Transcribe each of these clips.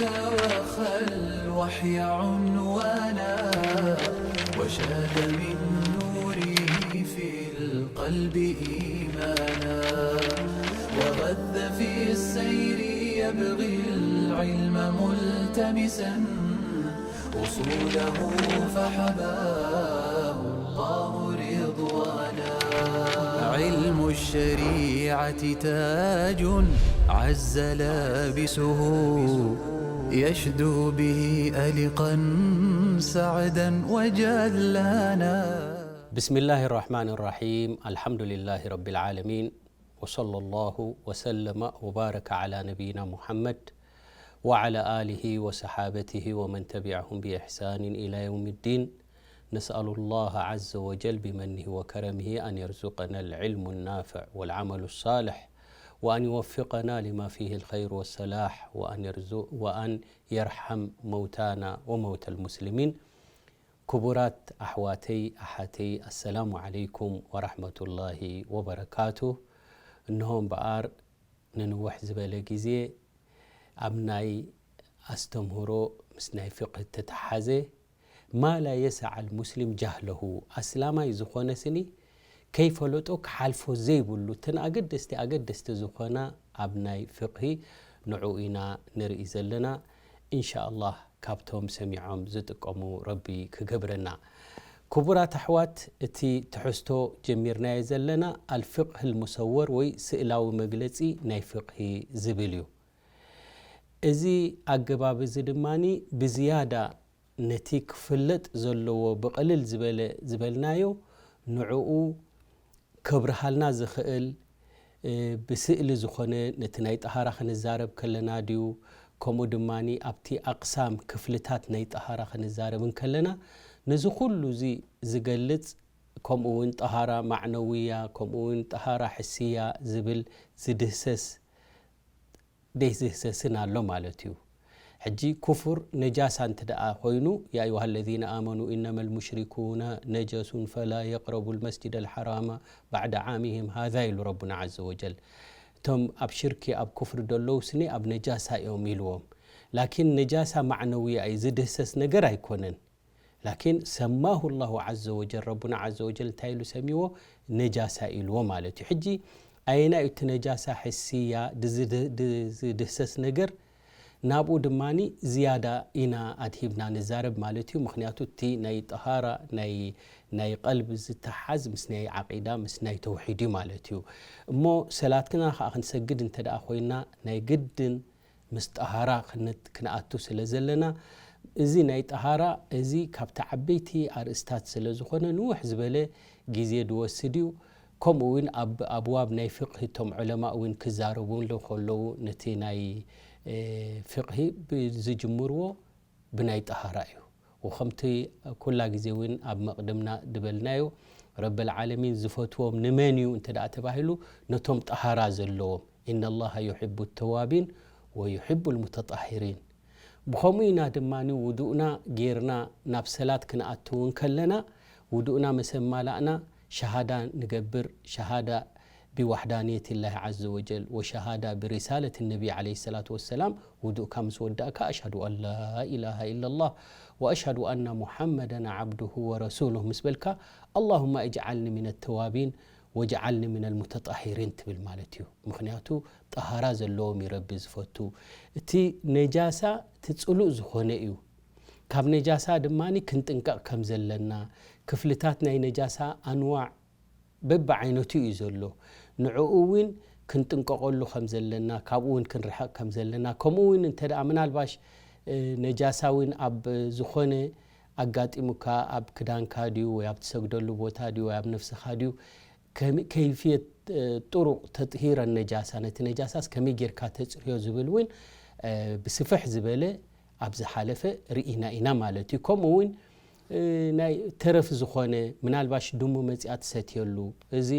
وخى الوحي عنوانا، وشاد من نوره في القلب إيمانا، وغذ في السير يبغي العلم ملتمسا، أصوله فحباه الله رضوانا. علم الشريعة تاج عز لابسه، يشدو به ألقا سعدا وجلانا. بسم الله الرحمن الرحيم. الحمد لله رب العالمين. وصلى الله وسلم وبارك على نبينا محمد وعلى آله وصحابته ومن تبعهم بإحسان إلى يوم الدين. نسأل الله عز وجل بمنه وكرمه أن يرزقنا العلم النافع والعمل الصالح، وأن يوفقنا لما فيه الخير والصلاح، وأن يرزق، وأن يرحم موتانا وموتى المسلمين. ክቡራት ኣሕዋተይ ኣሓተይ፣ ኣሰላሙ ዓለይኩም ወራሕመቱላሂ ወበረካቱ። እንሆ እምበኣር ንንውሕ ዝበለ ግዜ ኣብ ናይ ኣስተምህሮ ምስ ናይ ፍቕህ እተተሓዘ ማ ላ የስዓል ሙስሊም ጃህለሁ፣ ኣስላማይ ዝኾነ ስኒ ከይፈለጦ ክሓልፎ ዘይብሉ እተን ኣገደስቲ ኣገደስቲ ዝኾና ኣብ ናይ ፍቕሂ ንዑ ኢና ንርኢ ዘለና። ኢንሻ ኣላህ ካብቶም ሰሚዖም ዝጥቀሙ ረቢ ክገብረና። ክቡራት ኣሕዋት፣ እቲ ትሕዝቶ ጀሚርናዮ ዘለና ኣልፍቕህ ልሙሰወር ወይ ስእላዊ መግለጺ ናይ ፍቕሂ ዝብል እዩ። እዚ ኣገባብ እዚ ድማኒ ብዝያዳ ነቲ ክፍለጥ ዘለዎ ብቐልል ዝበለ ዝበልናዮ ንዕኡ ከብርሃልና ዝኽእል፣ እ፣ ብስእሊ ዝኾነ ነቲ ናይ ጠሃራ ክንዛረብ ከለና ድዩ፣ ከምኡ ድማኒ ኣብቲ ኣቕሳም ክፍልታት ናይ ጠሃራ ክንዛረብ እንከለና ነዚ ኩሉ እዚ ዝገልጽ፣ ከምኡ እውን ጠሃራ ማዕነውያ፣ ከምኡ እውን ጠሃራ ሕስያ ዝብል ዝድህሰስ ደይዝህሰስን ኣሎ ማለት እዩ። ሕጂ ኩፍር ነጃሳ እንተ ደኣ ኮይኑ፣ يا أيها الذين آمنوا إنما المشركون نجس فلا يقربوا المسجد الحرام بعد عامهم هذا ኢሉ ረቡና ዓዘ ወጀል። እቶም ኣብ ሽርኪ ኣብ ኩፍሪ ደለዉ ስኒ ኣብ ነጃሳ እዮም ኢልዎም። ላኪን ነጃሳ ማዕነውያ እዩ፣ ዝድህሰስ ነገር ኣይኮነን። ላኪን ሰማሁ ላሁ ዓዘ ወጀል፣ ረቡና ዓዘ ወጀል እንታይ ኢሉ ሰሚዎ? ነጃሳ ኢልዎ ማለት እዩ። ሕጂ ኣየናይ እዩ እቲ ነጃሳ ሕስያ ድዝድ-፣ ድዝድህሰስ ነገር? ናብኡ ድማኒ ዝያዳ ኢና ኣድሂብና ንዛረብ ማለት እዩ። ምኽንያቱ እቲ ናይ ጠሃራ፣ ናይ፣ ናይ ቀልቢ ዝተሓዝ ምስ ናይ ዓቂዳ፣ ምስ ናይ ተውሒድ እዩ ማለት እዩ። እሞ ሰላትና ኸዓ ክንሰግድ እንተ ደኣ ኮይና ናይ ግድን ምስ ጠሃራ ክነት-፣ ክንኣቱ ስለ ዘለና፣ እዚ ናይ ጠሃራ እዚ ካብቲ ዓበይቲ ኣርእስታት ስለ ዝኾነ ንውሕ ዝበለ ግዜ ድወስድ እዩ። ከምኡ እውን ኣብ ኣብዋብ ናይ ፍቕሂ እቶም ዑለማ እውን ክዛረቡ ከለዉ ነቲ ናይ፣ እ፣ ፍቕሂ ብ-፣ ዝጅምርዎ ብናይ ጠሃራ እዩ። ወከምቲ ኩላ ግዜ እውን ኣብ መቕድምና ድበልናዮ፣ ረብል ዓለሚን ዝፈትዎም ንመን እዩ እንተ ደኣ ተባሂሉ፣ ነቶም ጠሃራ ዘለዎም። إن الله يحب التوابين ويحب المتطهرين። ብኸምኡ ኢና ድማ ውዱእና ጌርና ናብ ሰላት ክንኣትው እንከለና፣ ውዱእና ምስ ኣማላእና ሸሃዳ ንገብር፣ ሸሃዳ ብዋሕዳንየት ላህ ዓዘ ወጀል ወሸሃዳ ብሪሳለት ነቢ ዓለይሂ ሰላቱ ወሰላም፣ ውዱእካ ምስ ወዳእካ፣ أشهد أن لا إله إلا الله وأشهد أن محمدا عبده ورسوله ምስ በልካ፣ اللهم اجعلني من التوابين واجعلني من المتطهرين ትብል ማለት እዩ። ምኽንያቱ ጠሃራ ዘለዎም እዩ ረቢ ዝፈቱ። እቲ ነጃሳ እቲ ጽሉእ ዝኾነ እዩ። ካብ ነጃሳ ድማ ክንጥንቀቕ ከም ዘለና፣ ክፍልታት ናይ ነጃሳ ኣንዋዕ በብዓይነቱ እዩ ዘሎ። ንዕኡ እውን ክንጥንቀቐሉ ከም ዘለና፣ ካብኡ እውን ክንርሕቕ ከም ዘለና፣ ከምኡ እውን እንተ ደኣ ምናልባሽ፣ እ፣ ነጃሳ እውን ኣብ ዝኾነ ኣጋጢሙካ፣ ኣብ ክዳንካ ድዩ ወይ ኣብ ትሰግደሉ ቦታ ድዩ ወይ ኣብ ነፍስኻ ድዩ፣ ከመይ፣ ከይፍየት፣ እ፣ ጥሩቕ ተጥሂረ ነጃሳ፣ ነቲ ነጃሳስ ከመይ ጌርካ ተጽርዮ ዝብል እውን፣ እ፣ ብስፍሕ ዝበለ ኣብ ዝሓለፈ ርኢና ኢና ማለት እዩ። ከምኡ እውን፣ እ፣ ናይ ተረፍ ዝኾነ ምናልባሽ ድሙ መጺኣ ትሰትየሉ፣ እዚ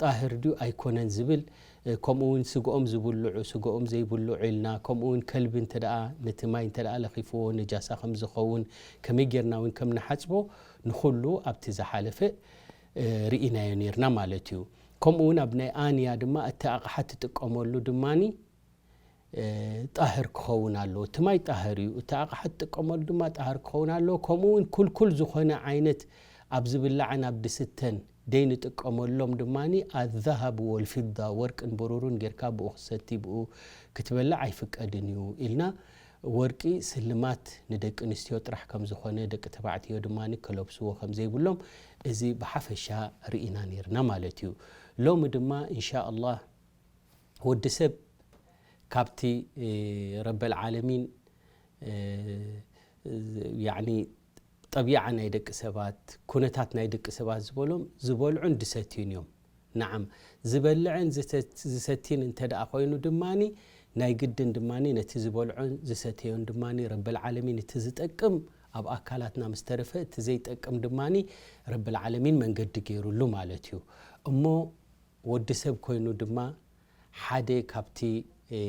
ጣህር ድዩ ኣይኮነን ዝብል፣ እ፣ ከምኡ እውን ስግኦም ዝብልዑ፣ ስግኦም ዘይብልዑ ኢልና፣ ከምኡ እውን ከልቢ እንተ ደኣ ነቲ ማይ እንተ ደኣ ለኺፍዎ ነጃሳ ከም ዝኸውን፣ ከመይ ጌርና እውን ከም ንሓጽቦ፣ ንኹሉ ኣብቲ ዝሓለፈ፣ እ፣ ርኢናዮ ኔርና ማለት እዩ። ከምኡ እውን ኣብ ናይ ኣንያ ድማ እቲ ኣቕሓ ትጥቀመሉ ድማኒ እ፣ ጣህር ክኸውን ኣለዎ። እቲ ማይ ጣህር እዩ። እቲ ኣቕሓ ትጥቀመሉ ድማ ጣህር ክኸውን ኣለዎ። ከምኡ እውን ኩልኩል ዝኾነ ዓይነት ኣብ ዝብላዕን ኣብ ድስተን ደይንጥቀመሎም ድማ ኣዛሃብ ወልፊዳ፣ ወርቅን ብሩርን ጌርካ ብኡ ክትሰቲ፣ ብኡ ክትበልዕ ኣይፍቀድን እዩ ኢልና። ወርቂ ስልማት ንደቂ ኣንስትዮ ጥራሕ ከም ዝኾነ፣ ደቂ ተባዕትዮ ድማ ክለብስዎ ከም ዘይብሎም፣ እዚ ብሓፈሻ ርኢና ነይርና ማለት እዩ። ሎሚ ድማ እንሻ ኣላህ ወዲ ሰብ ካብቲ፣ እ፣ ረበል ዓለሚን፣ እ፣ ያዕኒ ጠቢዓ ናይ ደቂ ሰባት፣ ኩነታት ናይ ደቂ ሰባት ዝበሎም ዝበልዑን ዝሰትዩን እዮም። ነዓም፣ ዝበልዕን ዝተ-፣ ዝሰትይን እንተ ደኣ ኮይኑ ድማኒ፣ ናይ ግድን ድማኒ ነቲ ዝበልዖን ዝሰተዮን ድማኒ ረበል ዓለሚን እቲ ዝጠቅም ኣብ ኣካላትና ምስ ተረፈ፣ እቲ ዘይጠቅም ድማኒ ረበል ዓለሚን መንገዲ ገይሩሉ ማለት እዩ። እሞ ወዲ ሰብ ኮይኑ ድማ ሓደ ካብቲ፣ እ፣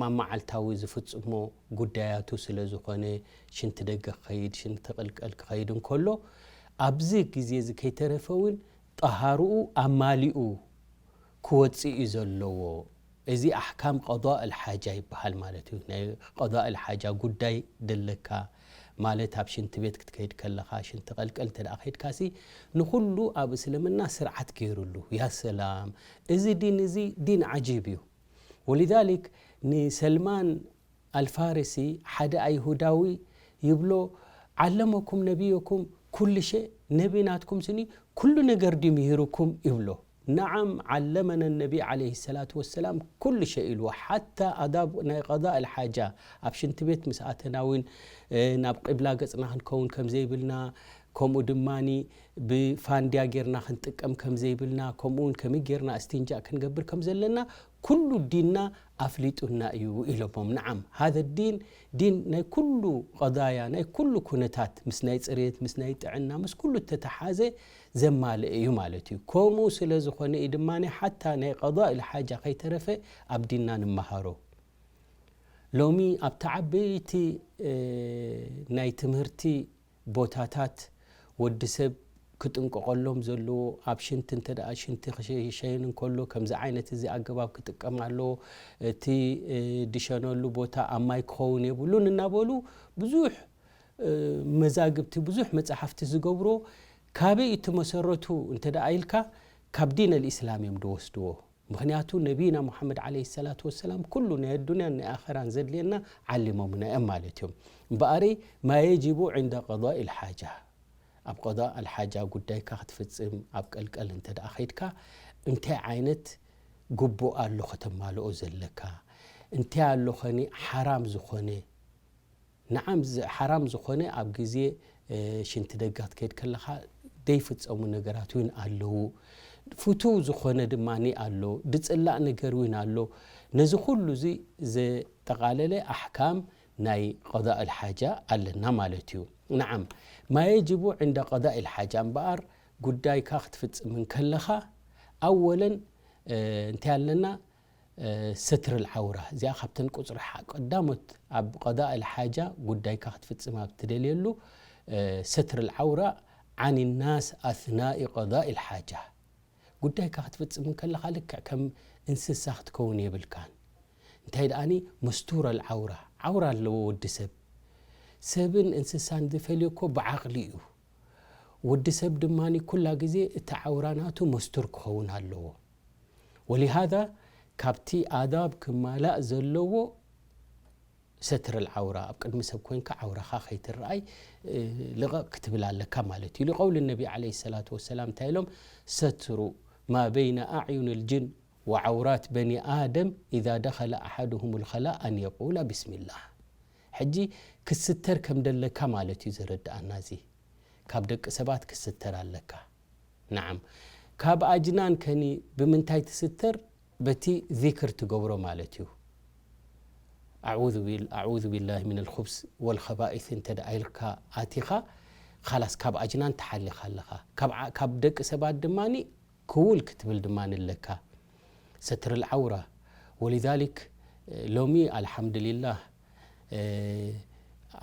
ማመዓልታዊ ዝፍጽሞ ጉዳያቱ ስለ ዝኾነ፣ ሽንቲ ደገ ክኸይድ፣ ሽንቲ ቅልቀል ክኸይድ እንከሎ፣ ኣብዚ ግዜ እዚ ከይተረፈ እውን ጠሃርኡ ኣማሊኡ ክወጽእ እዩ ዘለዎ። እዚ ኣሕካም ቀዳእ ኣልሓጃ ይበሃል ማለት እዩ። ናይ ቀዳእ ኣልሓጃ ጉዳይ ደለካ ማለት፣ ኣብ ሽንቲ ቤት ክትከይድ ከለኻ፣ ሽንቲ ቀልቀል እንተ ደኣ ከይድካሲ፣ ንኹሉ ኣብ እስልምና ስርዓት ገይሩሉ። ያ ሰላም! እዚ ዲን እዚ ዲን ዓጂብ እዩ። ወሊዛሊክ ንሰልማን ኣልፋርሲ ሓደ ኣይሁዳዊ ይብሎ፣ ዓለመኩም ነቢዩኩም ኩሉ ሸእ፣ ነቢ ናትኩም ስኒ ኩሉ ነገር ድዩ ምሂሩኩም ይብሎ። ነዓም፣ ዓለመነ ነቢ ዓለይሂ ሰላቱ ወሰላም ኩሉ ሸእ ኢልዎ። ሓታ ኣዳብ ናይ ቀዳእ ኣልሓጃ፣ ኣብ ሽንቲ ቤት ምስ ኣተና እውን፣ እ፣ ናብ ቂብላ ገጽና ክንከውን ከም ዘይብልና፣ ከምኡ ድማኒ ብፋንድያ ጌርና ክንጥቀም ከም ዘይብልና፣ ከምኡ እውን ከመይ ጌርና እስቲንጃእ ክንገብር ከም ዘለና ኩሉ ዲንና ኣፍሊጡና እዩ ኢሎሞም። ነዓም፣ ሃዘ ዲን ዲን ናይ ኩሉ ቀዳያ፣ ናይ ኩሉ ኩነታት፣ ምስ ናይ ጽሬት፣ ምስ ናይ ጥዕና፣ ምስ ኩሉ እተተሓዘ ዘማልእ እዩ ማለት እዩ። ከምኡ ስለ ዝኾነ እዩ ድማ ሓታ ናይ ቀዳእ ኢል ሓጃ ከይተረፈ ኣብ ዲንና ንመሃሮ። ሎሚ ኣብቲ ዓበይቲ፣ እ፣ ናይ ትምህርቲ ቦታታት ወዲ ሰብ ክጥንቀቐሎም ዘለዎ፣ ኣብ ሽንቲ እንተ ደኣ ሽንቲ ክሸ-፣ ክሸይን እንከሎ ከምዚ ዓይነት እዚ ኣገባብ ክጥቀም ኣለዎ፣ እቲ፣ እ፣ ድሸነሉ ቦታ ኣብ ማይ ክኸውን የብሉን እናበሉ ብዙሕ፣ እ፣ መዛግብቲ፣ ብዙሕ መጻሕፍቲ ዝገብሮ፣ ካበይ እቲ መሰረቱ እንተ ደኣ ኢልካ፣ ካብ ዲን ኣልኢስላም እዮም ዝወስድዎ። ምኽንያቱ ነቢና ሙሓመድ ዓለይሂ ሰላቱ ወሰላም ኩሉ ናይ ኣዱንያን ናይ ኣኸራን ዘድልየና ዓሊሞምና እዮም ማለት እዮም። እምበኣረይ ማ የጅቡ ዕንደ ቀዳእ ኢል ሓጃ፣ ኣብ ቀዳእ ኣልሓጃ ጉዳይካ ክትፍጽም ኣብ ቀልቀል እንተ ደኣ ኸይድካ፣ እንታይ ዓይነት ግቡእ ኣሎ ከተማልኦ ዘለካ? እንታይ ኣሎ ኸኒ ሓራም ዝኾነ? ነዓም፣ ዝ-፣ ሓራም ዝኾነ ኣብ ግዜ፣ እ፣ ሽንቲ ደጋ ክትከይድ ከለኻ ዘይፍጸሙ ነገራት እውን ኣለዉ። ፍቱው ዝኾነ ድማኒ ኣሎ፣ ድጽላእ ነገር እውን ኣሎ። ነዚ ኩሉ እዚ ዘጠቓለለ ኣሕካም ናይ ቀዳእ ኣልሓጃ ኣለና ማለት እዩ። ነዓም፣ ማ የጅቡ ዕንደ ቀዳእ ኣልሓጃ እምበኣር፣ ጉዳይካ ክትፍጽም እንከለኻ፣ ኣወለን፣ እ፣ እንታይ ኣለና? እ፣ ሰትር ኣልዓውራ። እዚኣ ካብተን ቁጽሪ ሓ-፣ ቀዳሞት ኣብ ቀዳእ ኣልሓጃ ጉዳይካ ክትፍጽም ኣብ ትደልየሉ፣ እ፣ ሰትር ኣልዓውራ ዓን ናስ ኣስናኢ ቀዳእ ኣልሓጃ። ጉዳይካ ክትፍጽም እንከለኻ ልክዕ ከም እንስሳ ክትከውን የብልካን። እንታይ ደኣኒ፣ መስቱር ኣልዓውራ፣ ዓውራ ኣለዎ ወዲ ሰብ። ሰብን እንስሳን ዝፈልዮ እኮ ብዓቕሊ እዩ። ወዲ ሰብ ድማኒ ኩላ ግዜ እቲ ዓውራ ናቱ መስቱር ክኸውን ኣለዎ። ወሊሃዛ ካብቲ ኣዳብ ክማላእ ዘለዎ ሰትር ኣልዓውራ፣ ኣብ ቅድሚ ሰብ ኮይንካ ዓውራኻ ከይትረኣይ፣ እ፣ ልቐቕ ክትብል ኣለካ ማለት እዩ። ሊቀውል ነቢ ዓለይሂ ሰላቱ ወሰላም እንታይ ኢሎም? ሰትሩ ማ በይነ ኣዕዩን ልጅን ወዓውራት በኒ ኣደም ኢዛ ደኸለ ኣሓድሁም ልኸላ ኣን የቁላ ቢስሚላህ። ሕጂ ክስተር ከም ደለካ ማለት እዩ ዘረድኣና እዚ። ካብ ደቂ ሰባት ክስተር ኣለካ። ነዓም። ካብ ኣጅናን ከኒ ብምንታይ ትስተር? በቲ ዚክር ትገብሮ ማለት እዩ። ኣዑዙ ቢል-፣ ኣዑዙ ቢላሂ ሚነል ኹብስ ወል ኸባኢስ እንተ ደኣ ኢልካ ኣቲኻ፣ ኻላስ ካብ ኣጅናን ተሓሊኻ ኣለኻ። ካብ ዓ-፣ ካብ ደቂ ሰባት ድማኒ ክውል ክትብል ድማ ንለካ። ሰትር ኣልዓውራ። ወሊዛሊክ፣ ሎሚ ኣልሓምዱሊላህ፣ እ፣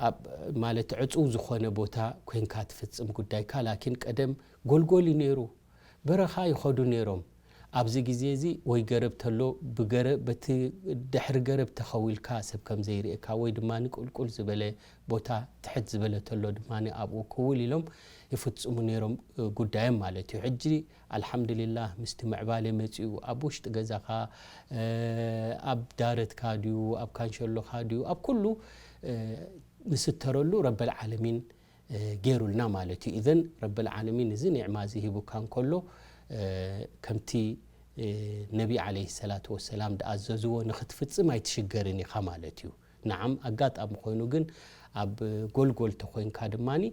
ኣብ፣ ማለት ዕጹው ዝኾነ ቦታ ኮይንካ ትፍጽም ጉዳይካ፣ ላኪን ቀደም ጎልጎል እዩ ነይሩ። በረኻ ይኸዱ ነይሮም። ኣብዚ ግዜ እዚ ወይ ገረብ ተሎ ብገረ-፣ በቲ ድሕሪ ገረብ ተኸዊልካ ሰብ ከም ዘይርእየካ፣ ወይ ድማ ንቁልቁል ዝበለ ቦታ ትሕት ዝበለ ተሎ ድማ ኣብኡ ክውል ኢሎም ይፍጽሙ ነይሮም፣ እ፣ ጉዳዮም ማለት እዩ። ሕጂ ኣልሓምዱሊላህ ምስቲ ምዕባለ መጺኡ ኣብ ውሽጢ ገዛኻ፣ እ፣ ኣብ ዳረትካ ድዩ፣ ኣብ ካንሸሎኻ ድዩ፣ ኣብ ኩሉ፣ እ፣ ንስተረሉ ረበል ዓለሚን እ፣ ገይሩልና ማለት እዩ። ኢዘን ረብል ዓለሚን እዚ ኒዕማ እዚ ሂቡካ እንከሎ፣ እ፣ ከምቲ፣ እ፣ ነቢ ዓለይሂ ሰላቱ ወሰላም ድኣዘዝዎ ንኽትፍጽም ኣይትሽገርን ኢኻ ማለት እዩ። ነዓም ኣጋጣሚ ኮይኑ ግን ኣብ ጎልጎል ተኾይንካ ድማኒ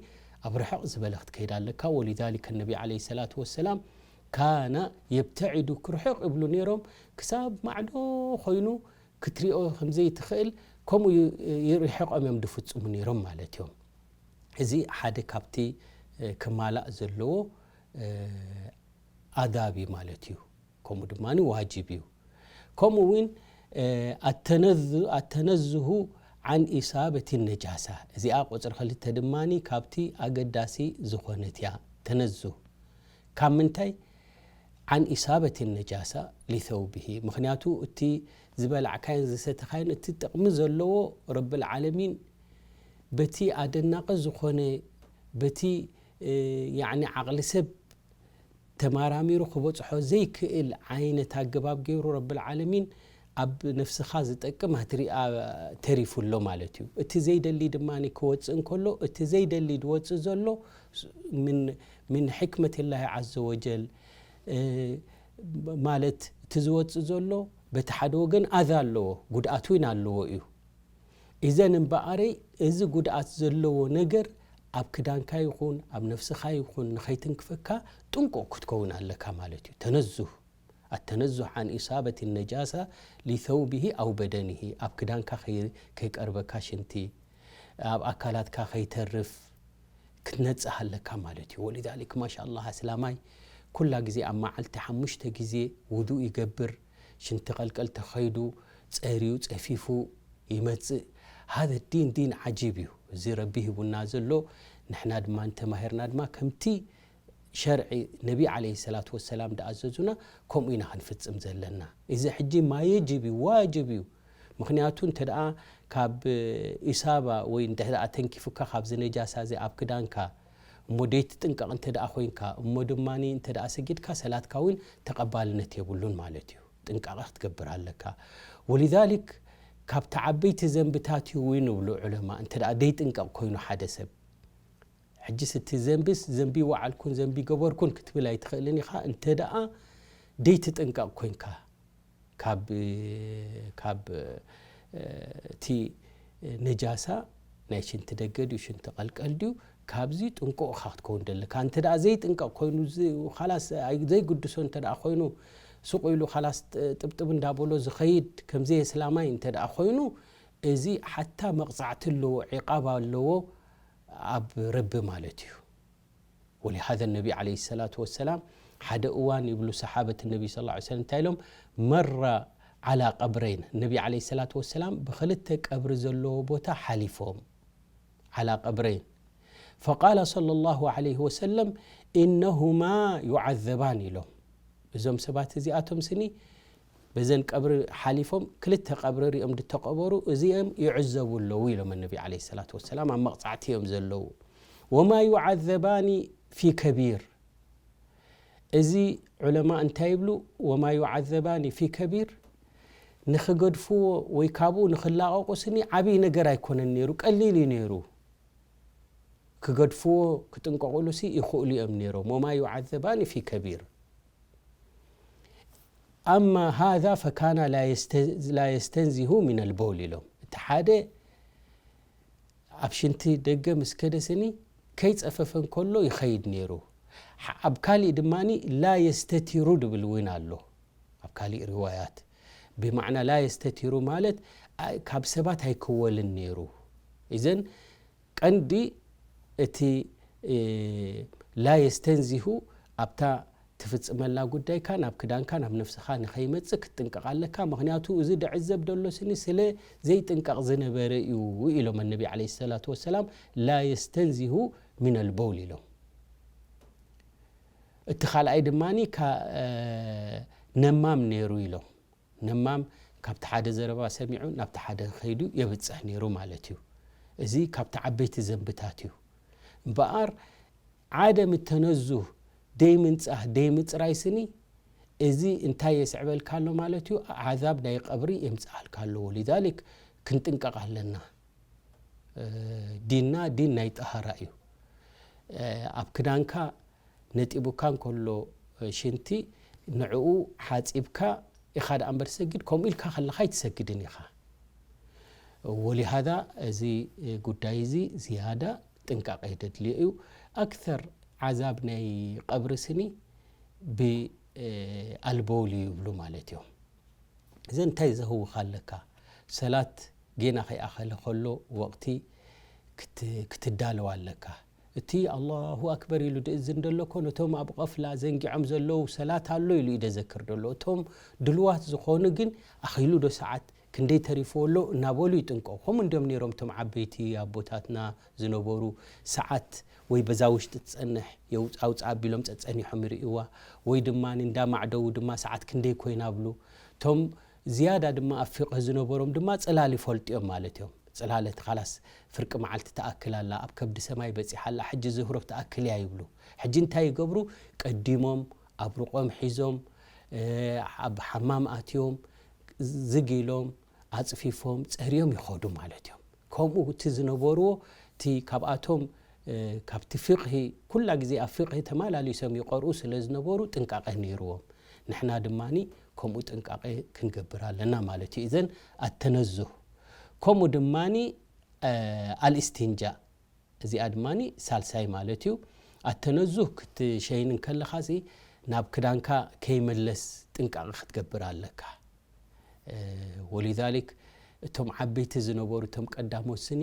ኣብ ርሕቕ ዝበለ ክትከይድ ኣለካ። ወሊዛሊከ ነቢ ዓለይሂ ሰላቱ ወሰላም ካነ የብተዒዱ ክርሕቕ ይብሉ ነይሮም። ክሳብ ማዕዶ ኮይኑ ክትሪኦ ከምዘይትኽእል ከምኡ ዩ-፣ ይርሕቖም እዮም ድፍጽሙ ነይሮም ማለት እዮም። እዚ ሓደ ካብቲ፣ እ፣ ክማላእ ዘለዎ፣ እ፣ ኣዳብ እዩ ማለት እዩ። ከምኡ ድማ ዋጅብ እዩ። ከምኡ እውን፣ እ፣ ኣተነዝ-፣ ኣተነዝሁ ዓን ኢሳበት ነጃሳ። እዚኣ ቁጽሪ ክልተ ድማ ካብቲ ኣገዳሲ ዝኾነት እያ። ተነዝሁ ካብ ምንታይ? ዓን ኢሳበት ነጃሳ ሊሰውብሂ። ምኽንያቱ እቲ ዝበላዕካዮን ዝሰተኻዮን እቲ ጥቕሚ ዘለዎ ረብል ዓለሚን በቲ ኣደናቂ ዝኾነ፣ በቲ፣ እ፣ ያዕኒ ዓቕሊ ሰብ ተማራሚሩ ክበጽሖ ዘይክእል ዓይነት ኣገባብ ገይሩ ረብል ዓለሚን ኣብ ነፍስኻ ዝጠቅም ኣትሪኣ ተሪፉ ኣሎ ማለት እዩ። እቲ ዘይደሊ ድማ ክወጽእ እንከሎ፣ እቲ ዘይደሊ ዝወጽእ ዘሎ ምን፣ ምን ሕክመት ላሂ ዓዘ ወጀል፣ እ፣ ማለት እቲ ዝወጽእ ዘሎ በቲ ሓደ ወገን ኣዛ ኣለዎ፣ ጉድኣት እውን ኣለዎ እዩ። ኢዘን እምበኣረይ እዚ ጉድኣት ዘለዎ ነገር ኣብ ክዳንካ ይኹን ኣብ ነፍስኻ ይኹን ንኸይትንክፈካ ጥንቁቕ ክትከውን ኣለካ ማለት እዩ። ተነዙህ፣ ኣተነዙህ ዓን ኢሳበት ነጃሳ ሊሰውቢሂ ኣው በደኒሂ፣ ኣብ ክዳንካ ከይ-፣ ከይቀርበካ ሽንቲ፣ ኣብ ኣካላትካ ከይተርፍ ክትነጽህ ኣለካ ማለት እዩ። ወሊዛሊክ ማሻ ኣላህ ኣስላማይ ኩላ ግዜ ኣብ መዓልቲ ሓሙሽተ ግዜ ውዱእ ይገብር፣ ሽንቲ ቀልቀል ተኸይዱ፣ ጸርዩ፣ ጸፊፉ ይመጽእ። ሃዘ ዲን ዲን ዓጂብ እዩ። እዚ ረቢ ሂቡና ዘሎ፣ ንሕና ድማ እንተማሂርና ድማ ከምቲ ሸርዒ ነቢ ዓለይሂ ሰላቱ ወሰላም ድኣዘዙና ከምኡ ኢና ክንፍጽም ዘለና። እዚ ሕጂ ማ የጅብ እዩ፣ ዋጅብ እዩ። ምኽንያቱ እንተ ደኣ ካብ ኢሳባ ወይ እንተ ደኣ ተንኪፉካ ካብዚ ነጃሳ እዚ ኣብ ክዳንካ እሞ ደይትጥንቀቕ እንተ ደኣ ኮይንካ እሞ ድማ እንተ ደኣ ሰጊድካ ሰላትካ እውን ተቐባልነት የብሉን ማለት እዩ። ጥንቃቐ ክትገብር ኣለካ። ወሊዛሊክ ካብቲ ዓበይቲ ዘንብታት እዩ እውን ይብሉ ዑለማ፣ እንተ ደኣ ደይጥንቀቕ ኮይኑ ሓደ ሰብ። ሕጅስ እቲ ዘንብስ ዘንቢ ወዓልኩን ዘንቢ ገበርኩን ክትብል ኣይትኽእልን ኢኻ፣ እንተ ደኣ ደይትጥንቀቕ ኮይንካ። ካብ፣ ካብ፣ እ፣ እቲ ነጃሳ ናይ ሽንቲ ደገ ድዩ፣ ሽንቲ ቀልቀል ድዩ፣ ካብዚ ጥንቁቕ ኢኻ ክትከውን ደለካ። እንተ ደኣ ዘይጥንቀቕ ኮይኑ፣ ዝ-፣ ኻላስ ኣይ-፣ ዘይግድሶ እንተ ደኣ ኮይኑ፣ ሱቕ ኢሉ ኻላስ ጥ-፣ ጥብጥብ እንዳበሎ ዝኸይድ፣ ከም ዘየስላማይ እንተ ደኣ ኮይኑ፣ እዚ ሓታ መቕጻዕቲ ኣለዎ፣ ዒቓብ ኣለዎ ኣብ ረቢ ማለት እዩ። ወሊሃዘ ነቢ ዓለይሂ ሰላቱ ወሰላም ሓደ እዋን ይብሉ ሰሓበት ነቢ ሰለላሁ ዐለይሂ ወሰለም እንታይ ኢሎም? መራ ዓላ ቀብረይን፣ ነቢ ዓለይሂ ሰላቱ ወሰላም ብኽልተ ቀብሪ ዘለዎ ቦታ ሓሊፎም፣ ዓላ ቀብረይን። ፈቃለ ሰለላሁ ዐለይሂ ወሰለም፣ ኢነሁማ ዩዓዘባን ኢሎም። እዞም ሰባት እዚኣቶም ስኒ በዘን ቀብሪ ሓሊፎም ክልተ ቀብሪ ሪኦም ድተቐበሩ እዚኦም ይዕዘቡ ኣለዉ ኢሎም ነቢ ዓለይሂ ሰላቱ ወሰላም፣ ኣብ መቕጻዕቲ እዮም ዘለዉ። ወማ ዩዓዘባኒ ፊ ከቢር። እዚ ዑለማ እንታይ ይብሉ? ወማ ዩዓዘባኒ ፊ ከቢር፣ ንኽገድፍዎ ወይ ካብኡ ንኽላቐቑ ስኒ ዓብዪ ነገር ኣይኮነን ነይሩ፣ ቀሊል እዩ ነይሩ። ክገድፍዎ ክጥንቀቑሉ ሲ ይኽእሉ እዮም ነይሮም። ወማ ዩዓዘባኒ ፊ ከቢር። ኣማ ሃዛ ፈካና ላ የስተ-፣ ላ የስተንዚሁ ሚነል በውል ኢሎም። እቲ ሓደ ኣብ ሽንቲ ደገ ምስ ከደ ስኒ ከይጸፈፈ እንከሎ ይኸይድ ነይሩ። ሓ-፣ ኣብ ካሊእ ድማኒ ላ የስተቲሩ ድብል እውን ኣሎ። ኣብ ካሊእ ሪዋያት ብማዕና ላ የስተቲሩ ማለት ኣ-፣ ካብ ሰባት ኣይክወልን ነይሩ። ኢዘን ቀንዲ እቲ፣ እ፣ ላ የስተንዚሁ ኣብታ ትፍጽመላ ጉዳይካ ናብ ክዳንካ ናብ ነፍስኻ ንኸይመጽእ ክትጥንቀቕ ኣለካ። ምኽንያቱ እዚ ድዕዘብ ደሎ ስኒ ስለ ዘይጥንቀቕ ዝነበረ እዩ ኢሎም ነቢ ዓለይሂ ሰላቱ ወሰላም፣ ላ የስተንዚሁ ሚነል በውል ኢሎም። እቲ ካልኣይ ድማኒ ካ-፣ እ፣ ነማም ነይሩ ኢሎም። ነማም ካብቲ ሓደ ዘረባ ሰሚዑ ናብቲ ሓደ ከይዱ የብጽሕ ነይሩ ማለት እዩ። እዚ ካብቲ ዓበይቲ ዘንብታት እዩ። እምበኣር ዓደም ተነዙህ ደይ ምንጻህ ደይ ምጽራይ ስኒ እዚ እንታይ የስዕበልካ ኣሎ ማለት እዩ? ዓዛብ ናይ ቀብሪ የምጽኣልካ ኣለዎ። ሊዛሊክ ክንጥንቀቕ ኣለና። እ፣ ዲንና ዲን ናይ ጠሃራ እዩ። እ፣ ኣብ ክዳንካ ነጢቡካ እንከሎ፣ እ፣ ሽንቲ ንዕኡ ሓጺብካ ኢኻ ደኣ እምበር ትሰግድ፣ ከምኡ ኢልካ ከለኻ ኣይትሰግድን ኢኻ። ወሊሃዛ እዚ ጉዳይ እዚ ዝያዳ ጥንቃቐ የደድልዮ እዩ። ኣክተር ዓዛብ ናይ ቀብሪ ስኒ ብኣልበውል ይብሉ ማለት እዮም። እዘን እንታይ ዘህውኻ ኣለካ? ሰላት ጌና ከይኣኸለ ከሎ ወቕቲ ክት-፣ ክትዳለዋ ኣለካ። እቲ ኣላሁ ኣክበር ኢሉ ድእዝን ደሎ እኮ ነቶም ኣብ ቐፍላ ዘንጊዖም ዘለዉ ሰላት ኣሎ ኢሉ እዩ ደዘክር ደሎ። እቶም ድልዋት ዝኾኑ ግን ኣኺሉ ዶ ሰዓት ክንደይ ተሪፍዎ ኣሎ እናበሉ ይጥንቀቑ። ከምኡ እንዲዮም ነይሮም እቶም ዓበይቲ ኣቦታትና ዝነበሩ፣ ሰዓት ወይ በዛ ውሽጢ ትጸንሕ የውጽ-፣ ኣውጽእ ኣቢሎም ጸጸኒሖም ይርእይዋ፣ ወይ ድማ እንዳ ማዕደዉ ድማ ሰዓት ክንደይ ኮይና ብሉ። እቶም ዝያዳ ድማ ኣብ ፊቕህ ዝነበሮም ድማ ጽላል ይፈልጡ እዮም ማለት እዮም። ጽላል እቲ ኻላስ ፍርቂ መዓልቲ ትኣክል ኣላ፣ ኣብ ከብዲ ሰማይ በጺሓ ኣላ፣ ሕጂ ዝህሮ ትኣክል እያ ይብሉ። ሕጂ እንታይ ይገብሩ? ቀዲሞም ኣብ ርቆም ሒዞም፣ እ፣ ኣብ ሓማም ኣትዮም፣ ዝግ ኢሎም፣ ኣጽፊፎም፣ ጸርዮም ይኸዱ ማለት እዮም። ከምኡ እቲ ዝነበርዎ፣ እቲ ካብኣቶም፣ እ፣ ካብቲ ፊቕሂ፣ ኩላ ግዜ ኣብ ፊቕሂ ተመላሊሶም ይቐርኡ ስለ ዝነበሩ ጥንቃቐ ነይርዎም። ንሕና ድማኒ ከምኡ ጥንቃቐ ክንገብር ኣለና ማለት እዩ። እዘን ኣተነዙህ። ከምኡ ድማኒ፣ እ፣ ኣልእስትንጃእ። እዚኣ ድማኒ ሳልሳይ ማለት እዩ። ኣተነዙህ ክትሸይን እንከለኻሲ ናብ ክዳንካ ከይመለስ ጥንቃቐ ክትገብር ኣለካ። እ፣ ወሊዛሊክ እቶም ዓበይቲ ዝነበሩ እቶም ቀዳሞት ስኒ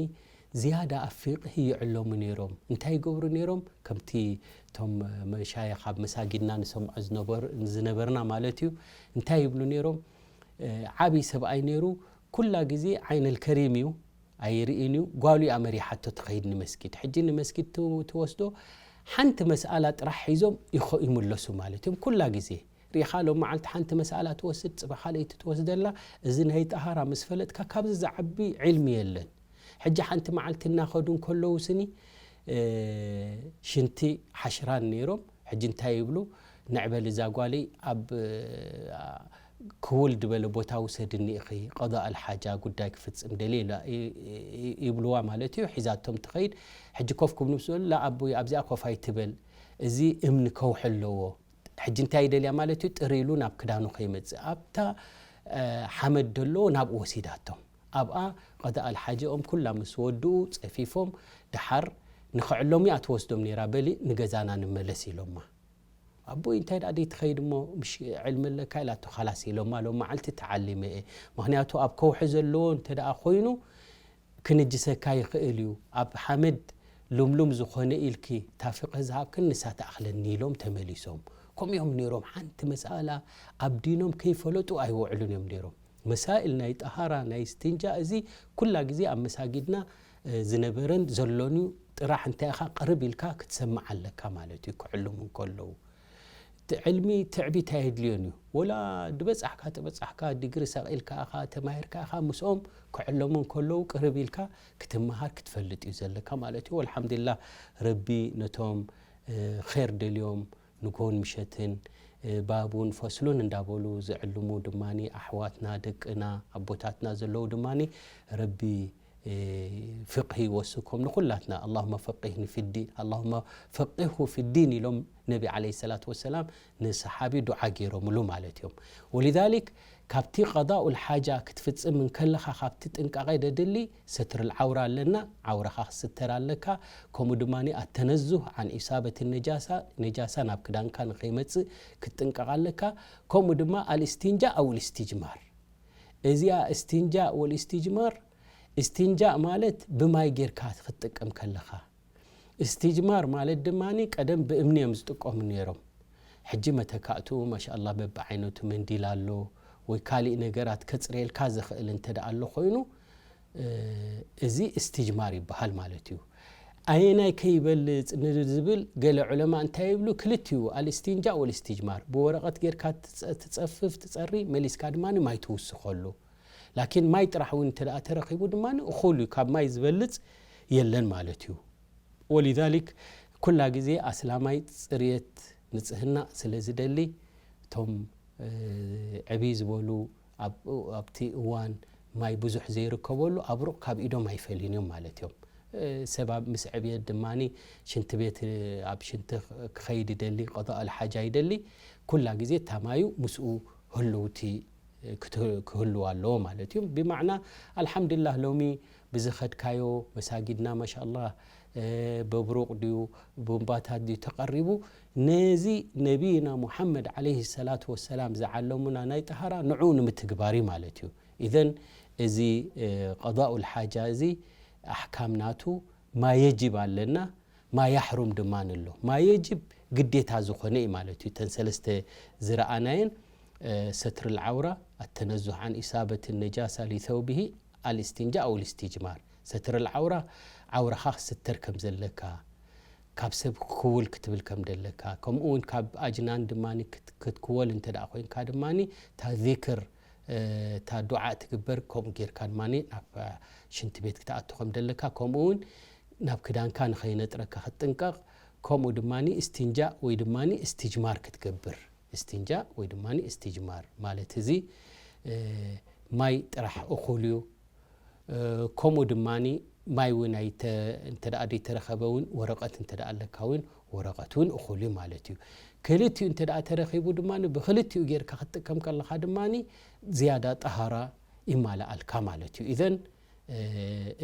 ዝያዳ ኣብ ፊቕሂ ይዕለሙ ነይሮም። እንታይ ይገብሩ ነይሮም? ከምቲ እቶም መሻይኽ ኣብ መሳጊድና ንሰምዖ ዝነበር-፣ ዝነበርና ማለት እዩ። እንታይ ይብሉ ነይሮም? እ፣ ዓብዪ ሰብኣይ ነይሩ። ኩላ ግዜ ዓይነል ከሪም እዩ፣ ኣይርእን እዩ። ጓሉ እያ መሪሓቶ ትኸይድ ንመስጊድ። ሕጂ ንመስጊድ ት-፣ ትወስዶ ሓንቲ መስኣላ ጥራሕ ሒዞም ይኸ-፣ ይምለሱ ማለት እዮም። ኩላ ግዜ ሪኢኻ ሎም መዓልቲ ሓንቲ መስኣላ ትወስድ፣ ጽባሕ ካልኣይቲ ትወስደላ። እዚ ናይ ጠሃራ ምስ ፈለጥካ ካብዚ ዝዓቢ ዕልሚ የለን። ሕጂ ሓንቲ መዓልቲ እናኸዱ እንከለዉ ስኒ፣ እ፣ ሽንቲ ሓሽራን ነይሮም። ሕጂ እንታይ ይብሉ? ንዕበል እዛ ጓለይ ኣብ፣ እ፣ ክውል ዝበለ ቦታ ውሰድኒ ኢኺ፣ ቀዳእ ኣልሓጃ ጉዳይ ክፍጽም ደልየ ኢላ ይ-፣ ይ-፣ ይብልዋ ማለት እዩ። ሒዛቶም ትኸይድ። ሕጂ ኮፍ ክብሉ ምስ በሉ፣ "ላ ኣቦይ ኣብዚኣ ኮፍ ኣይትበል፣ እዚ እምኒ ከውሒ ኣለዎ." ሕጂ እንታይ ይደልያ ማለት እዩ? ጥር ኢሉ ናብ ክዳኑ ከይመጽእ ኣብታ፣ እ፣ ሓመድ ደሎ ናብኡ ወሲዳቶም። ኣብኣ ቀዳእ ኣልሓጃኦም ኩላ ምስ ወድኡ ጸፊፎም፣ ደሓር ንኽዕለሙ እያ ትወስዶም ነይራ፣ "በሊ ንገዛና ንመለስ" ኢሎማ። "ኣቦይ እንታይ ደኣ ደይ ትኸይድ እሞ ምሽ ዕልሚ ኣለካ?" ኢላቶ። "ኻላስ" ኢሎማ፣ "ሎም መዓልቲ ተዓሊመ እየ። ምኽንያቱ ኣብ ከውሒ ዘለዎ እንተ ደኣ ኮይኑ ክንጅሰካ ይኽእል እዩ። ኣብ ሓመድ ልምሉም ዝኾነ ኢልኪ እታ ፍቕህ ዝሃብክን ንሳ ትኣኽለኒ" ኢሎም ተመሊሶም። ከምኡ እዮም ነይሮም። ሓንቲ መስኣላ ኣብ ዲኖም ከይፈለጡ ኣይውዕሉን እዮም ነይሮም። መሳኢል ናይ ጠሃራ፣ ናይ እስትንጃ፣ እዚ ኩላ ግዜ ኣብ መሳጊድና፣ እ፣ ዝነበረን ዘሎን እዩ። ጥራሕ እንታይ ኢኻ ቅርብ ኢልካ ክትሰምዕ ኣለካ ማለት እዩ፣ ክዕልሙ እንከለዉ። እቲ ዕልሚ ትዕቢት ኣየድልዮን እዩ። ወላ ድበጻሕካ፣ ተበጻሕካ፣ ዲግሪ ሰቒልካ ኢኻ፣ ተማሂርካ ኢኻ፣ ምስኦም ክዕለሙ እንከለዉ ቅርብ ኢልካ ክትመሃር፣ ክትፈልጥ እዩ ዘለካ ማለት እዩ። ወልሓምዱሊላህ፣ ረቢ ነቶም፣ እ፣ ኼር ደልዮም ንግሆን ምሸትን፣ እ፣ ባቡን ፈስሉን እንዳበሉ ዝዕልሙ ድማኒ ኣሕዋትና፣ ደቅና፣ ኣቦታትና ዘለዉ ድማኒ ረቢ፣ እ፣ ፍቕሂ ይወስኮም ንኹላትና። ኣላሁመ ፈቂህኒ ፊዲን፣ ኣላሁመ ፈቂህሁ ፊዲን ኢሎም ነቢ ዓለይሂ ሰላቱ ወሰላም ንሰሓቢ ዱዓ ገይሮምሉ ማለት እዮም። ወሊዛሊክ ካብቲ ቀዳኡል ሓጃ ክትፍጽም እንከለኻ ካብቲ ጥንቃቐ ደድሊ ሰትርል ዓውራ ኣለና፣ ዓውራኻ ክስተር ኣለካ። ከምኡ ድማ ኣተነዙህ ዓን ኢሳበት ነጃሳ፣ ነጃሳ ናብ ክዳንካ ንኸይመጽእ ክትጥንቀቕ ኣለካ። ከምኡ ድማ ኣልእስቲንጃ ኣው ልእስቲጅማር። እዚኣ እስቲንጃ ወልእስቲጅማር፣ እስቲንጃ ማለት ብማይ ጌርካ ክትጥቀም ከለኻ፣ እስትጅማር ማለት ድማ ቀደም ብእምኒ እዮም ዝጥቀሙ ነይሮም። ሕጂ መተካእትኡ ማሻኣላ በብዓይነቱ መንዲል ኣሎ ወይ ካሊእ ነገራት ከጽርየልካ ዝኽእል እንተ ደኣ ኣሎ ኮይኑ፣ እ፣ እዚ እስትጅማር ይበሃል ማለት እዩ። ኣየናይ ከይበልጽ ንዝብል ገለ ዑለማ እንታይ ይብሉ? ክልቲኡ፣ ኣልእስቲንጃእ ወልእስቲጅማር። ብወረቐት ጌርካ ትጸ-፣ ትጸፍፍ፣ ትጸሪ፣ መሊስካ ድማ ማይ ትውስኸሉ። ላኪን ማይ ጥራሕ እውን እንተ ደኣ ተረኺቡ ድማ እኹል እዩ፣ ካብ ማይ ዝበልጽ የለን ማለት እዩ። ወሊዛሊክ ኩላ ግዜ ኣስላማይ ጽርየት፣ ንጽህና ስለ ዝደሊ፣ እቶም፣ እ፣ ዕብይ ዝበሉ ኣብ-፣ ኣብቲ እዋን ማይ ብዙሕ ዘይርከበሉ ኣብ ሩቕ ካብ ኢዶም ኣይፈልዩን እዮም ማለት እዮም። እ፣ ሰብ ኣብ ምስ ዕብየት ድማ ሽንቲ ቤት፣ እ፣ ኣብ ሽንቲ ክኸይድ ይደሊ፣ ቀዳእ ኣልሓጃ ይደሊ፣ ኩላ ግዜ እታ ማዩ ምስኡ ህልውቲ ክት-፣ ክህልው ኣለዎ ማለት እዩ። ብማዕና ኣልሓምዱሊላህ ሎሚ ብዝኸድካዮ መሳጊድና ማሻኣላህ፣ እ፣ በብሩቕ ድዩ፣ ቡምባታት ድዩ ተቐሪቡ፣ ነዚ ነቢይና ሙሓመድ ዓለይሂ ሰላቱ ወሰላም ዝዓለሙና ናይ ጠሃራ ንዑ ንምትግባር እዩ ማለት እዩ። ኢዘን እዚ፣ እ፣ ቀዳኡል ሓጃ እዚ ኣሕካም ናቱ ማ የጅብ ኣለና፣ ማ ያሕሩም ድማ ኣሎ። ማ የጅብ ግዴታ ዝኾነ እዩ ማለት እዩ። እተን ሰለስተ ዝረኣናየን፣ እ፣ ሰትር ልዓውራ፣ ኣተነዙህ ዓን ኢሳበት ነጃሳ ሊተውብሂ፣ ኣልእስቲንጃ ኣው ልእስቲጅማር። ሰትር ልዓውራ፣ ዓውራኻ ክስተር ከም ዘለካ፣ ካብ ሰብ ክውል ክትብል ከም ደለካ፣ ከምኡ እውን ካብ ኣጅናን ድማ ክት-፣ ክትክወል እንተ ደኣ ኮይንካ ድማ፣ እታ ዚክር፣ እ፣ እታ ዱዓ ትግበር፣ ከምኡ ጌርካ ድማ ናብ ሽንቲ ቤት ክትኣቱ ከም ደለካ፣ ከምኡ እውን ናብ ክዳንካ ንኸይነጥረካ ክትጥንቀቕ፣ ከምኡ ድማ እስቲንጃእ ወይ ድማ እስቲጅማር ክትገብር። እስቲንጃእ ወይ ድማ እስቲጅማር ማለት እዚ፣ እ፣ ማይ ጥራሕ እኹል እዩ። እ፣ ከምኡ ድማ ማይ እውን ኣይተ-፣ እንተ ደኣ ዘይተረኸበ እውን ወረቐት እንተ ደኣ ኣለካ እውን ወረቐት እውን እኹል እዩ ማለት እዩ። ክልቲኡ እንተ ደኣ ተረኺቡ ድማ ብክልቲኡ ጌርካ ክትጥቀም ከለኻ ድማ ዝያዳ ጠሃራ ይማልኣልካ ማለት እዩ። ኢዘን፣ እ፣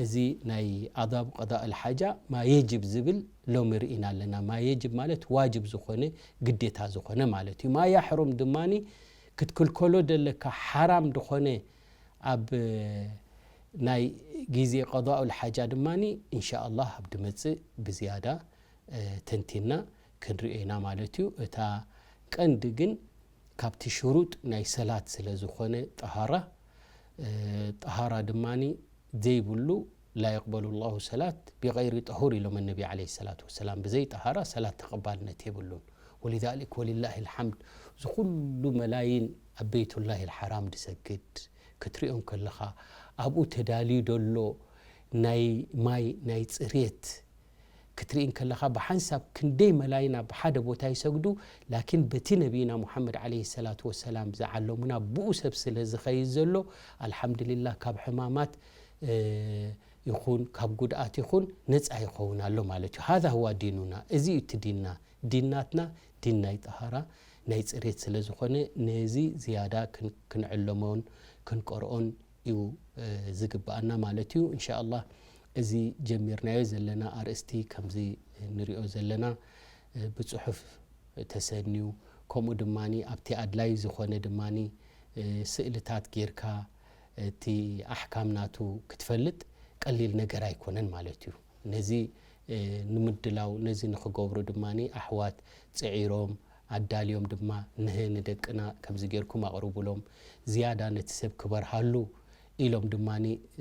እዚ ናይ ኣዳብ ቀዳእ ኣልሓጃ ማ የጅብ ዝብል ሎሚ ርኢና ኣለና። ማ የጅብ ማለት ዋጅብ ዝኾነ፣ ግዴታ ዝኾነ ማለት እዩ። ማ ያሕሩም ድማ ክትክልከሎ ደለካ ሓራም ዝኾነ ኣብ ናይ ግዜ ቀዳኡል ሓጃ ድማ ኢንሻኣላህ ኣብ ድመጽእ ብዝያዳ፣ እ፣ ተንቲና ክንሪኦ ኢና ማለት እዩ። እታ ቀንዲ ግን ካብቲ ሽሩጥ ናይ ሰላት ስለ ዝኾነ ጠሃራ፣ እ፣ ጠሃራ ድማ ዘይብሉ ላ የቅበሉ ላሁ ሰላት ቢገይሪ ጠሁር ኢሎም ነቢ ዓለይሂ ሰላቱ ወሰላም። ብዘይ ጠሃራ ሰላት ተቐባልነት የብሉን። ወሊዛሊክ ወሊላሂ ልሓምድ፣ እዚ ኩሉ መላይን ኣብ ቤቱላሂ ልሓራም ድሰግድ ክትሪኦ እንከለኻ፣ ኣብኡ ተዳልዩ ደሎ ናይ ማይ ናይ ጽሬት ክትርኢ እንከለኻ፣ ብሓንሳብ ክንደይ መላይን ኣብ ሓደ ቦታ ይሰግዱ፣ ላኪን በቲ ነቢይና ሙሓመድ ዓለይሂ ሰላቱ ወሰላም ዝዓለሙና ብኡ ሰብ ስለ ዝኸይድ ዘሎ፣ ኣልሓምዱሊላህ ካብ ሕማማት፣ እ፣ ይኹን ካብ ጉድኣት ይኹን ነጻ ይኸውን ኣሎ ማለት እዩ። ሃዛ ሁዋ ዲኑና፣ እዚ እዩ እቲ ዲንና። ዲን ናትና ዲን ናይ ጠሃራ፣ ናይ ጽሬት ስለ ዝኾነ፣ ነዚ ዝያዳ ክን-፣ ክንዕለሞን ክንቀርኦን እዩ፣ እ፣ ዝግብኣና ማለት እዩ። እንሻኣላህ እዚ ጀሚርናዮ ዘለና ኣርእስቲ ከምዚ ንሪኦ ዘለና፣ እ፣ ብጽሑፍ ተሰንዩ፣ ከምኡ ድማ ኣብቲ ኣድላይ ዝኾነ ድማ፣ እ፣ ስእልታት ጌርካ እቲ ኣሕካም ናቱ ክትፈልጥ ቀሊል ነገር ኣይኮነን ማለት እዩ። ነዚ፣ እ፣ ንምድላው፣ ነዚ ንኽገብሩ ድማ ኣሕዋት ጽዒሮም ኣዳልዮም ድማ፣ ንህ ንደቅና ከምዚ ጌርኩም ኣቕርቡሎም፣ ዝያዳ ነቲ ሰብ ክበርሃሉ ኢሎም ድማ፣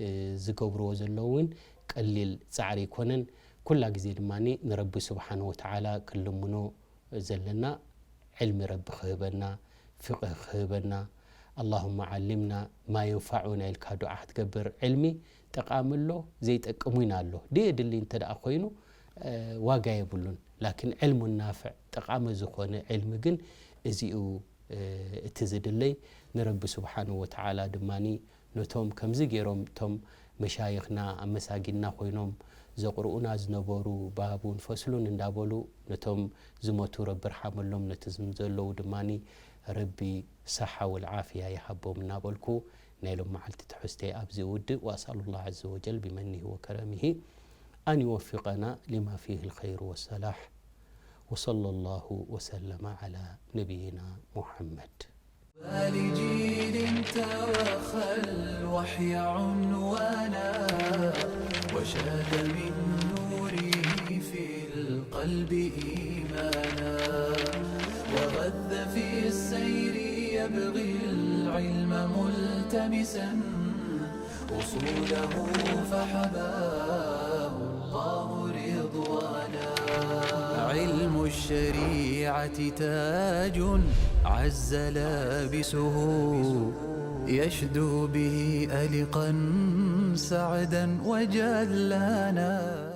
እ፣ ዝገብርዎ ዘለዉ እውን ቀሊል ጻዕሪ ኣይኮነን። ኩላ ግዜ ድማ ንረቢ ስብሓን ወተዓላ ክንልምኖ ዘለና ዕልሚ ረቢ ክህበና፣ ፍቕህ ክህበና፣ ኣላሁመ ዓሊምና ማ የንፋዑና ኢልካ ዱዓ ክትገብር፣ ዕልሚ ጠቓሚ ኣሎ፣ ዘይጠቅም እውን ኣሎ። ደየድሊ እንተ ደኣ ኮይኑ፣ እ፣ ዋጋ የብሉን። ላኪን ዕልሙ ናፍዕ፣ ጠቓሚ ዝኾነ ዕልሚ ግን እዚኡ፣ እ፣ እቲ ዝድለይ። ንረቢ ስብሓንሁ ወተዓላ ድማ ነቶም ከምዚ ገይሮም እቶም መሻይኽና ኣብ መሳጊድና ኮይኖም ዘቕርኡና ዝነበሩ፣ ባቡን ፈስሉን እንዳበሉ ነቶም ዝሞቱ ረቢ ርሓመሎም፣ ነቲ ዝም ዘለዉ ድማ ረቢ ሰሓ ወልዓፍያ ይሃቦም እናበልኩ ናይ ሎም መዓልቲ ትሕዝተይ ኣብዚ እውድእ። ወኣስኣሉ ላህ ዐዘ ወጀል ቢመኒሂ ወከረሚሂ ኣን ይወፊቀና ሊማ ፊሂ ልኸይሩ ወሰላሕ። ወሰለ ላሁ ወሰለመ ዐላ ነቢይና ሙሐመድ። ولجيل توخى الوحي عنوانا، وشاد من نوره في القلب إيمانا، وغذ في السير يبغي العلم ملتمسا، أصوله فحباه الله الشريعة تاج عز لابسه، يشدو به ألقا سعدا وجلانا.